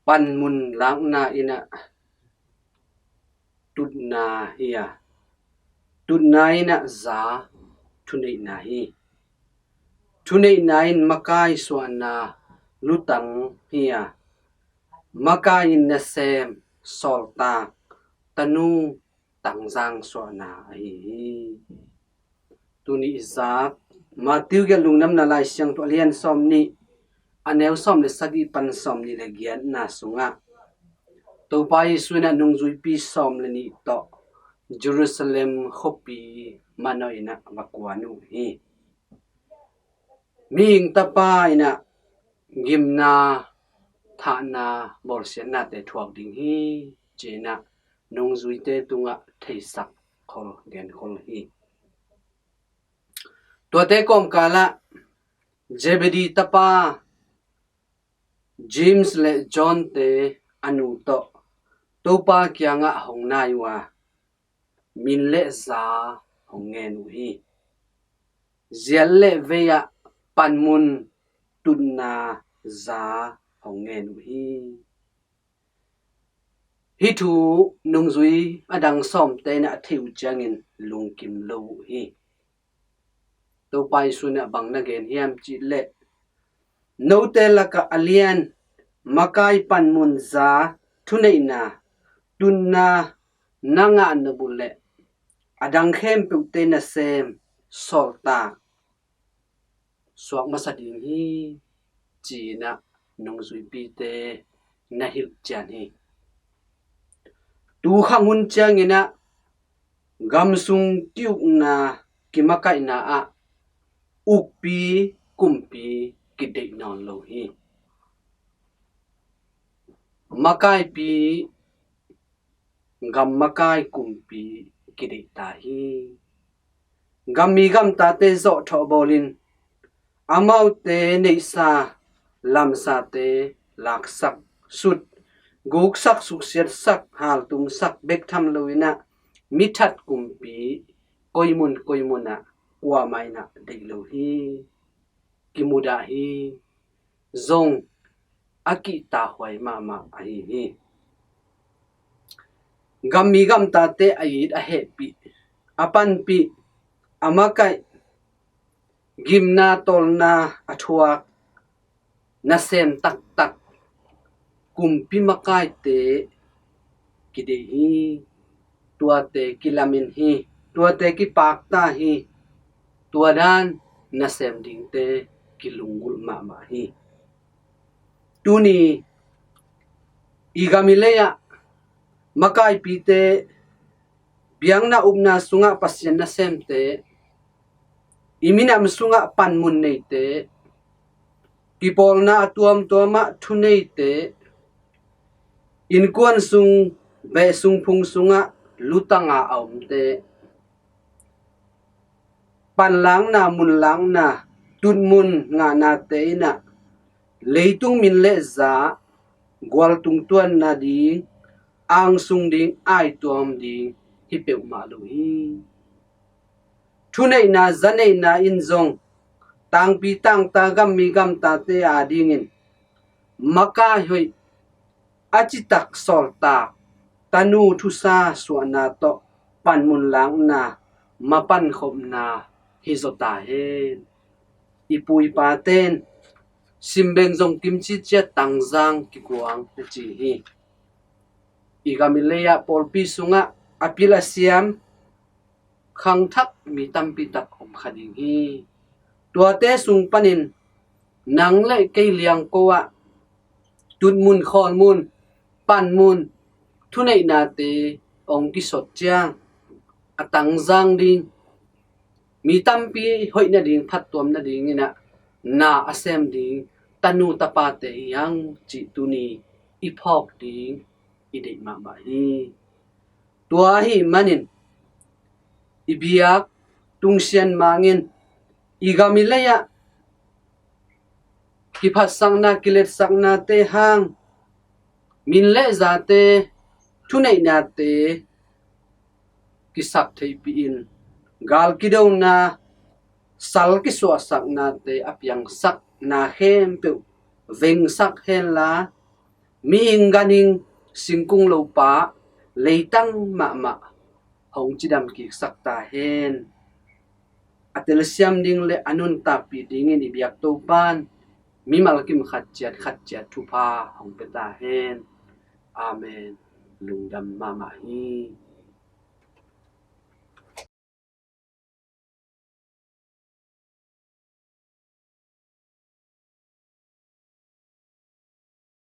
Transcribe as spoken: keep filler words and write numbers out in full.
Panmun lakna in ah tutna hi a, tutna in ah za thuneihna hi. Thuneihna in makai suahna lutang hi a, makai in nasem, sawltak, tanu, tangzang suahna ahi hi. Tuni i zak Matthew gelh Lungdamna Lai Siangtho a lian sawm nih, a neu sawm le sagih pan sawm nih le giatna sungah Topa Jesu in ah nungzuipi sawm le nih tawh Jerusalem khuapi manawh in ah va kuan uh hi. Mihing Tapa in ah gimna, thahna, bawlsiatnate thuak ding hi, ci-in ah nungzuite tungah theisak khol, genkhol hi. Tuate kawmkalah Zebedee tapa James le John-te a nu tawh Topa kiangah hong nai uh a, min le za hong ngen uh hi. Ziat le vei-ah panmun tutna za hong ngen uh hi. Hih thu nungzui a dang sawmte in ah a theih uh ciangin lungkim lo uh hi. Topa Jesu in ah bang na gen hiam cih leh, note lakah a lian makai panmun za thuneihna, tutna na ngah nop uh leh a dang khempeuhte nasem, sawltak, suak masa ding hi, ci-in ah nungzuipite na hilh cian hi. Tu khang hun ciangin ah gam sung ki-ukna, kimakaihna ah ukpi, kumpi kideih nawn lo hi. Makaipi, gam makai kumpi kideih ta hi. Gammi gamtate zawhthawh bawlin amaute neihsa lamsate laksak, sut, guksak, suksiatsak, haltumsak bek tham lo-in ah mithat kumpi koimun koimun ah kuamah in ah deih lo hi. Kimudah hi. Zong a kihtakhuai mahmah ahi hi. Gammi gamtate a it, a hehpih, a panpih, a makaih, gimna tawlna a thuak, nasem taktak kumpi makaite kideih hi. Tuate kilamen hi. Tuate kipakta hi. Tua dan nasem dingte kilunggulh mahmah hi. Tuni i gam i lei-ah makaipite, biakna upna sungah Pasian nasemte, i minam sungah panmun neite, kipawlna a tuamtuamah thuneite, innkuan sung, beh sung phung sungah lutanga a omte, panlakna, munlakna, tutmun ngahnate in ah leitung min le za gualtung tuan nading, angsung ding, aituam ding hi peuhmah lo hi. Thuneihna, zaneihna in zong tangpi tangta, gammi gamtate adingin makai hoih, a citak sawltak, tanu thusa suahna tawh panmun lakna, mapankhopna hi zaw ta hen. I pu i paten simbeng zong kimci ciat tangzang kikuang na ci hi. I gam i lei-ah pawlpi sungah a pil a siam khangthak mi tampi tak om kha ding hi. Tuate sung panin nang le kei liangko ah tutmun, khawlmun, panmun, thuneihnate hong kisot ciang a tangzang ding, mi tampi hoih nading, phattuam nadingin ah na a sem ding tanu tapate hi hang cih tuni i phawk ding i deih mahmah hi. Tua ahih manin i biak tungsian mangin i gam i lei-ah kiphatsakna, kiletsaknate hang, min le zate, thuneihnate kisak theihpih in, gal kidona, sal kisuahsaknate a piangsakna khempeuh vengsak henla, mihing ganhing singkung lopa leitang mahmah hong cidam kiksak ta hen. A telsiam ding le a nuntakpih dingin i biak Topa'n mimal kim khat ciat khat ciat thupha hong pia ta hen. Amen. Lungdam mahmah hi.